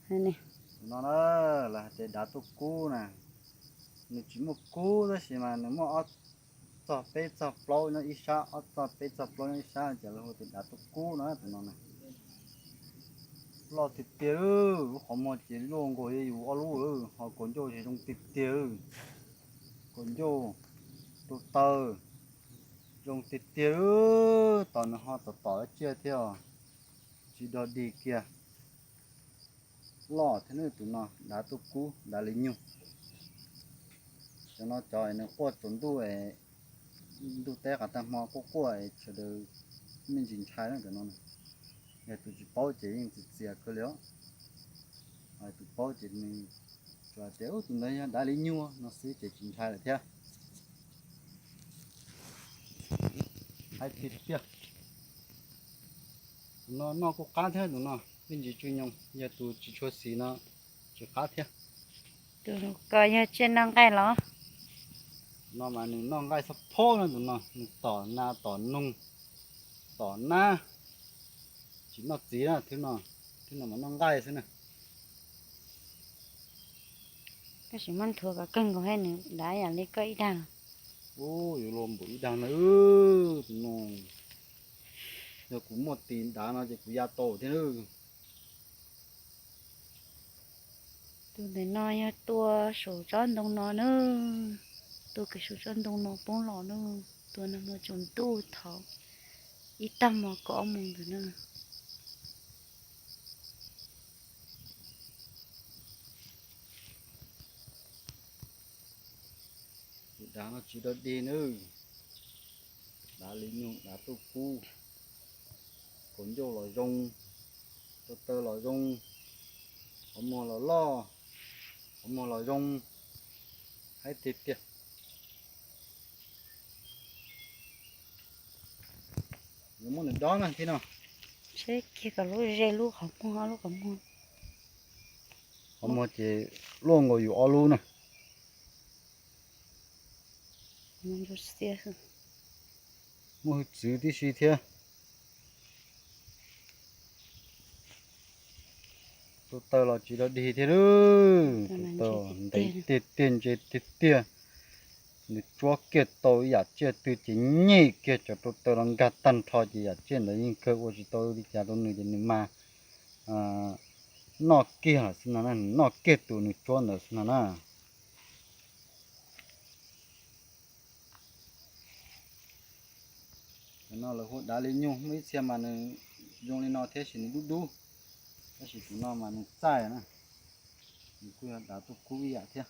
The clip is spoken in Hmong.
Tus no na, lawv hais tias dav tuaj kub na, nws tsis muaj kub tab sis mas nws muaj ob txog peb txog plaub nyob ib sab, ob txog peb txog plaub nyob ib sab ces lawv hu tias dav tuaj kub na tus no na. Loj tiag tiag, lub qhov muag ces luaj nkaus yus ob lub, ho kaus ncauj ces zoo tiag tiag, kaus ncauj, tus taw zoo tiag tiag, tos nws ho tom tom tsiaj thiab, tsis dog dig kiag. Loj thiab ne, tus no dav tuaj kub, dav li nyug. Cov no cov nws quaj tsaus ntuj, ntuj teb qas tag hmo quaj quaj sawv daws me ntsis ntshai na cov no. Yog tus tsis paub ces yeej txias txias kawg li os. Tus paub ces nws tsuas tias tus ntawd yog dav li nyug no xwb ces tsis ntshai lawm thiab. Haib tiag tiag. Tus no noj kuj qab thiab, tus no me ntsis tsw nyoos, yog tus tsis tshua xis no tsis qab thiab. Tus ko yog tsiaj noj nqaij los? No mas nws noj nqaij xab phob no, tus no nws tom nas tom noog, tom nab, tsis noj txiv na, thwb no, thwb no mas noj nqaij xwb na. Koj sim muab nthuav kom kawg nkaus thiab, nws dav yam li koj ib dag. Ub, yuav luag npaum ib dag na, tus no. Yog kuv muaj tis dav no ces kuv ya tau thiab na. Tus ntawm no yog tua saum tsob ntoo no na, tua kiag saum tsob ntoo no poob los na, tua nag hmo tsaus ntuj thaum ib tag hmo kaum ob moos ntawd na. Tus dav no tsis dog dig na, dav li nyug, dav tuaj kub, kaus ncauj los zoo, rau taw los zoo, qhov muag los loj, qhov muag los zoo, haib tiag tiag. Yuav muab nws dob na thiab no. Seb kiag kom lub ze lub qhov muag, ob lub qhov muag. Qhov muag ces luaj nkaus yus ob lub na. Muaj hwj txwv tib si thiab. Rau taw los tsis dog dig thiab, rau taw ntev tiag tiag, ntse tiag tiag. Nws tsuab kiag tau ib yam tsiaj twg ces nyem kiag cov rau taw los nkag tag nrho ces yam tsiaj ntawd yeej kawg ua tsis tau li cas rau nws ces nws mas noj kiag lawm xwb no na, nws noj kiag tus nws tsuab ntawd xwb no na. Cov no lawv hu dav li nyug, muaj ib txhia mas nws zoo li no thiab sis nws dub dub, tab sis tus no mas nws txaij na, nws kuj yog dav tuaj kub ib yam thiab.